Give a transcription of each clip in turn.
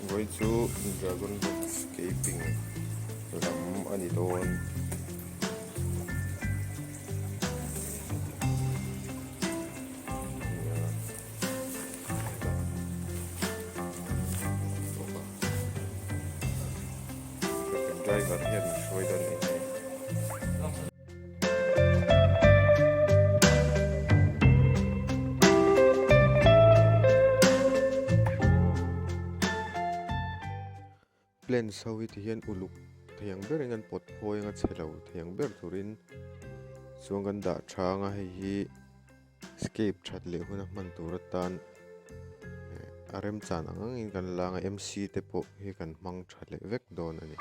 Vawi chu Dragon Boat Escaping lam a ni dawn. Driver hian min hruai dawn a ni. Plants ho hi ti hian uluk thei ang berin an pawt phawi anga chhe lo thei ang ber turin chuan kan dah tha anga hei hi escape that leh huna hman tur atan a remchan ang angin kan la anga MC te pawh hi kan hmang tha leh vek dawn a ni.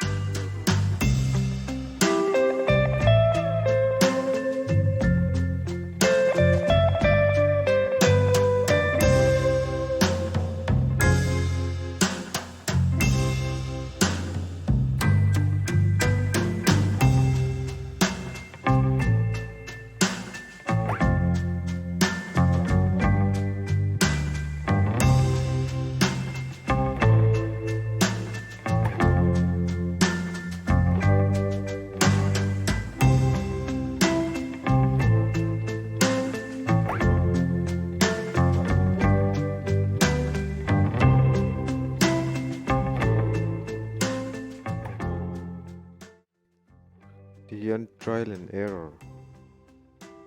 Tihian trial and error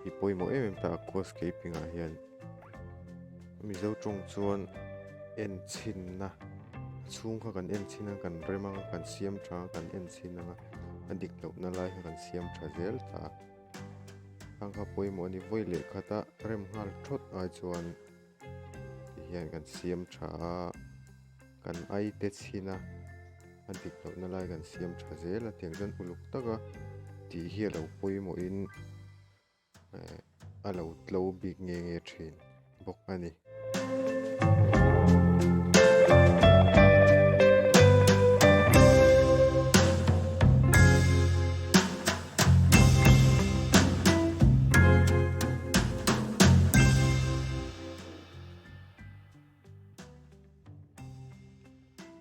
hi pawimawh em em ta aquascaping ah hian mizo tawng chuan en chhinna a chhung kha kan en chhin a kan rem anga kan siam tha a kan en chhin anga a dik lohna lai kha kan siam tha zel ta a khang kha pawimawh a ni vawi leh khat a rem nghal thawt ai chuan tihian kan siam tha a kan ai te chhin a a dik lohna lai kan siam tha zel a tiang chuan uluk taka tih hi a lo pawimawhin eh a lo tlo bik nge nge thin bawk a ni.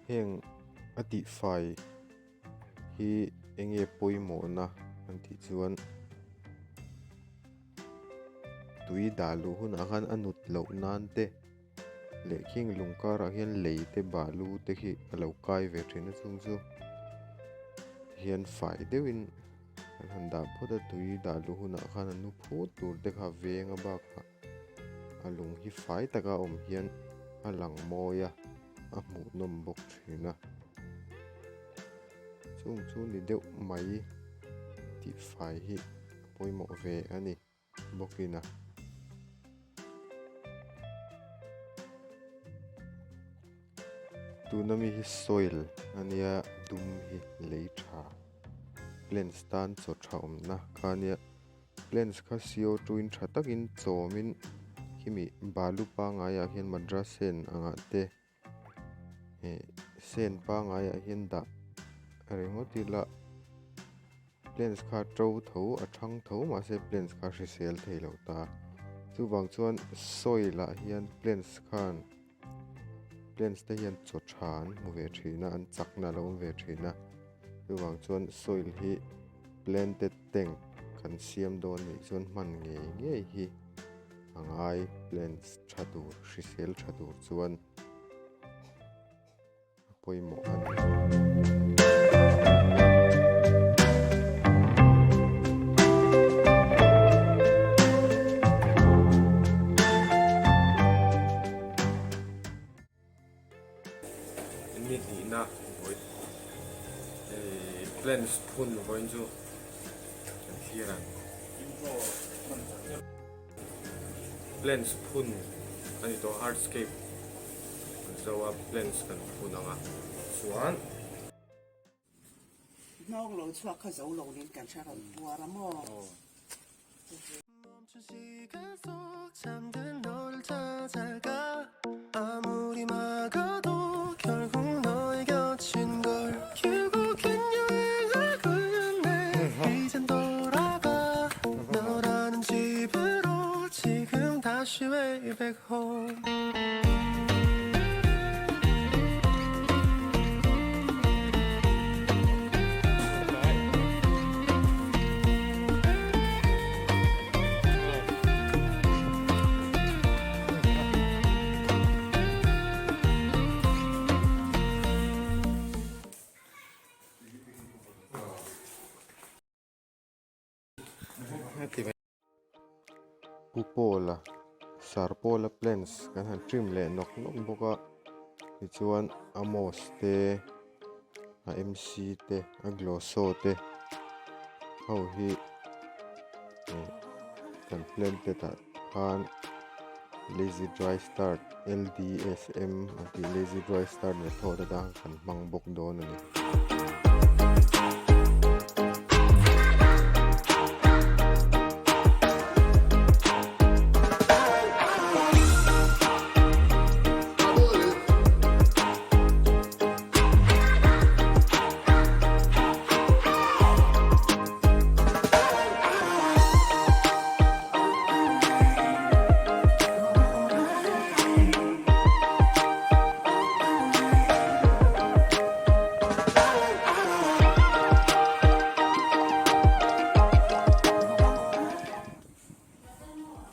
Heng a tihfai hi eng nge pawimawhna an tih chuan tui dah luh hunah khan a nut loh nan te leh khing lung karah hian lei te balu te khi a lo kai ve thin a chung chu hian fai deuhin an han dah phawt a tui dah luh hunah khan a nu phut tur te kha veng a bakah. A lung hi fai taka awm hian a lang mawi a a hmuhnawm bawk thin a chung chu ni deuh mai tih fai hi a pawimawh ve a ni bawkin a. Tuna mi hi soil a nia dum hi lei tha plants tan chaw tha awmna kha a nia. Plants kha CO2 in tha takin chawmin khimi balu pangaiah hian madras sen angah te eh sen pangaiah hian dah ringawt ila plants kha a to tho a thang tho mahse plants kha a hrisel thei lo ta chuvang chuan soil ah hian plants khan plants te hian chaw tha an hmu ve thin a an chakna a lo awm ve thin a chuvang chuan soil hi planted tank kan siam dawn nih chuan hman ngei ngei hi a ngai plants tha tur hrisel tha tur chuan a pawimawh a ni. Ni hnihna vawi hei plants phun vawiin chu kan thlir ang plants phun a ni tawh hardscape kan zo a plants kan phun ang a chuan. Hnawng lo chhuak kha zo lo niin kan hre rawn puar a maw? Pu Paula Sir Paula plants kan han trim leh nawk nawk bawk a tichuan Amos te a MC te a Glosso te ho hi eh kan planted ah khan lazy dry start L_D_S_M an tih lazy dry start method atang kan hmang bawk dawn a ni.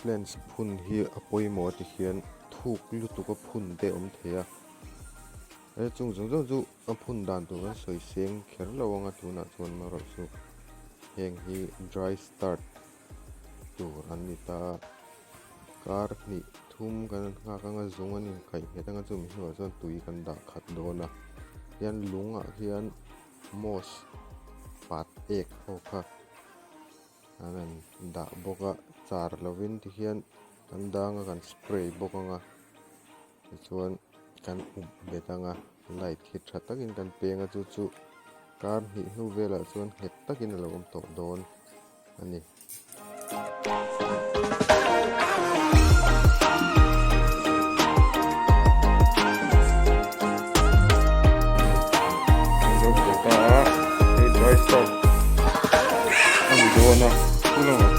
Plants phun hi a pawimawh ti hian thuk lutuk a phun te a awm thei a he chung zawng zawng chu a phun dan tur kan sawi seng kher lo ang a tunah chuan amaherawhchu heng hi dry start tur an ni ta a kar hnih thum kan han nghak anga zung an inkaih nghet anga chumi hnuah chuan tui kan dah khat dawn a hian lungah hian moss pat ek ho kha an han dah bawk a char lovin tikhian kan dang a kan spray bawk anga tichuan kan up bet anga light hi tha takin kan peng a chu chu kar hnih hnu velah chuan nghet takin a lo awm tawh dawn a ni. Zo fel ta a hei dry start a ni dawn a chu lamah